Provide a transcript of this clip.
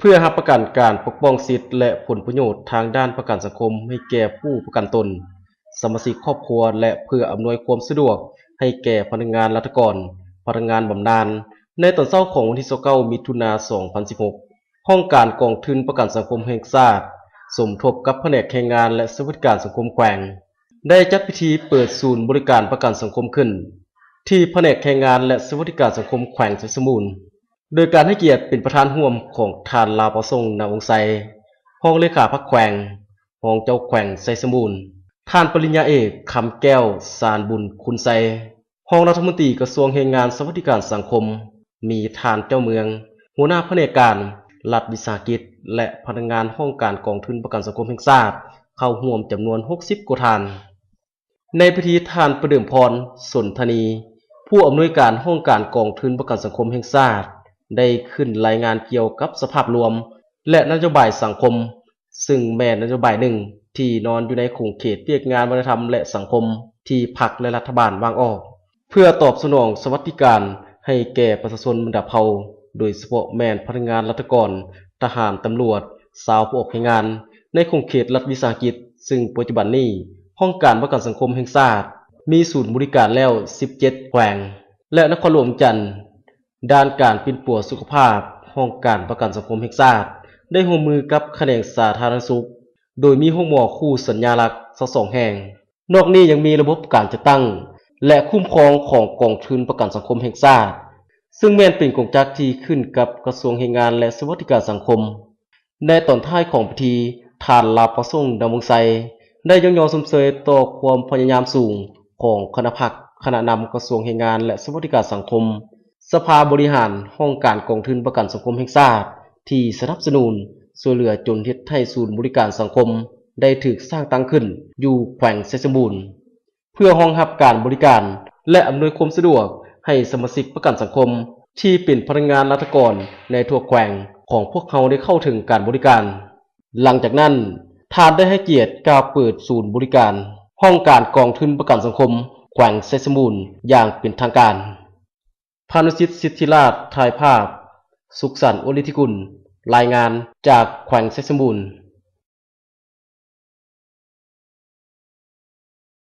ເພື່ອຮັບປະກັນການປົກປ້ອງສິດ ແລະ ຜົນປະໂຫຍດທາງດ້ານປະກັນສັງຄົມໃຫ້ແກ່ຜູ້ປະກັນຕົນ, ສະມາຊິກຄອບຄົວ ແລະ ເພື່ອອຳນວຍຄວາມສະດວກໃຫ້ແກ່ພະນັກງານລັດຖະກອນ, ພະນັກງານບຳນານ, ໃນຕອນເຊົ້າຂອງວັນທີຊາວເກົ້າ ມິຖຸນາ ສອງພັນສິບຫົກ, ຫ້ອງການກອງທຶນປະກັນສັງຄົມແຫ່ງຊາດ ສົມທົບກັບພະແນກແຮງງານ ແລະ ສະຫວັດດີການສັງຄົມແຂວງ ໄດ້ຈັດພິທີເປີດສູນບໍລິການປະກັນສັງຄົມຂຶ້ນ ທີ່ພະແນກແຮງງານ ແລະ ສະຫວັດດີການສັງຄົມແຂວງໄຊສົມບູນ ໂດຍການໃຫ້ກຽດເປັນປະທານຮ່ວມຂອງທ່ານ ລາວປະສົງ ນາວົງໄຊ, ຮອງເລຂາພັກແຂວງ, ຮອງເຈົ້າແຂວງໄຊສົມບູນ, ທ່ານປະລິນຍາເອກ ຄຳແກ້ວ ຊານບຸນຄຸນໄຊ, ຮອງລັດຖະມົນຕີກະຊວງແຮງງານ ສະຫວັດດີການສັງຄົມ, ມີທ່ານເຈົ້າເມືອງ, ຫົວໜ້າພະແນກການ, ລັດວິສາຫະກິດ ແລະ ພະນັກງານຫ້ອງການກອງທຶນປະກັນສັງຄົມແຫ່ງຊາດ ເຂົ້າຮ່ວມຈຳນວນຫົກສິບກວ່າທ່ານ. ໃນພິທີ ທ່ານປະເດີມພອນ ສົນທະນີ ຜູ້ອຳນວຍການຫ້ອງການກອງທຶນປະກັນສັງຄົມແຫ່ງຊາດ ໄດ້ຂຶ້ນລາຍງານກ່ຽວກັບສະພາບລວມ ແລະ ນະໂຍບາຍສັງຄົມ, ຊຶ່ງແມ່ນນະໂຍບາຍໜຶ່ງທີ່ນອນຢູ່ໃນຂົງເຂດວຽກງານວັດທະນະທຳ ແລະ ສັງຄົມທີ່ພັກ ແລະ ລັດຖະບານວາງອອກ ເພື່ອຕອບສະໜອງສະຫວັດດີການໃຫ້ແກ່ປະຊາຊົນບັນດາເຜົ່າ, ໂດຍສະເພາະແມ່ນພະນັກງານລັດຖະກອນ, ທະຫານ, ຕຳຫຼວດ, ຊາວຜູ້ອອກແຮງງານ ໃນຂົງເຂດລັດວິສາຫະກິດ, ຊຶ່ງປັດຈຸບັນນີ້ ຫ້ອງການປະກັນສັງຄົມແຫ່ງຊາດ ມີສູນບໍລິການແລ້ວສິບເຈັດແຂວງ ແລະ ນະຄອນຫຼວງວຽງຈັນ. ດ້ານການປິ່ນປົວສຸຂະພາບ, ຫ້ອງການປະກັນສັງຄົມແຫ່ງຊາດ ໄດ້ຮ່ວມມືກັບຂະແໜງສາທາລະນະສຸກ, ໂດຍມີໂຮງໝໍຄູ່ສັນຍາລັກຊາວສອງແຫ່ງ. ນອກນີ້ຍັງມີລະບົບການຈັດຕັ້ງ ແລະ ຄຸ້ມຄອງຂອງກອງທຶນປະກັນສັງຄົມແຫ່ງຊາດ, ຊຶ່ງແມ່ນເປັນກົງຈັກທີ່ຂຶ້ນກັບກະຊວງແຮງງານ ແລະ ສະຫວັດດີການສັງຄົມ. ໃນຕອນທ້າຍຂອງພິທີ, ທ່ານ ລາວປະສົງ ນາວົງໄຊ ໄດ້ຍ້ອງຍໍຊົມເຊີຍຕໍ່ຄວາມພະຍາຍາມສູງຂອງຄະນະພັກ, ຄະນະນຳກະຊວງແຮງງານ ແລະ ສະຫວັດດີການສັງຄົມ, ສະພາບໍລິຫານ, ຫ້ອງການກອງທຶນປະກັນສັງຄົມແຫ່ງຊາດ ທີ່ສະໜັບສະໜູນ, ຊ່ວຍເຫຼືອຈົນເຮັດໃຫ້ສູນບໍລິການສັງຄົມໄດ້ຖືກສ້າງຕັ້ງຂຶ້ນຢູ່ແຂວງໄຊສົມບູນ. ເພື່ອຮອງຮັບການບໍລິການ ແລະ ອຳນວຍຄວາມສະດວກໃຫ້ສະມາຊິກປະກັນສັງຄົມທີ່ເປັນພະນັກງານລັດຖະກອນໃນທົ່ວແຂວງຂອງພວກເຮົາໄດ້ເຂົ້າເຖິງການບໍລິການ. ຫຼັງຈາກນັ້ນ, ທ່ານໄດ້ໃຫ້ກຽດກ່າວເປີດສູນບໍລິການຫ້ອງການກອງທຶນປະກັນສັງຄົມແຂວງໄຊສົມບູນຢ່າງເປັນທາງການ. ພານຸສິດ ສິດທິລາດ ຖ່າຍພາບ, ສຸກສັນ ໂອລິທິກຸນ ລາຍງານຈາກແຂວງໄຊສົມບູນ.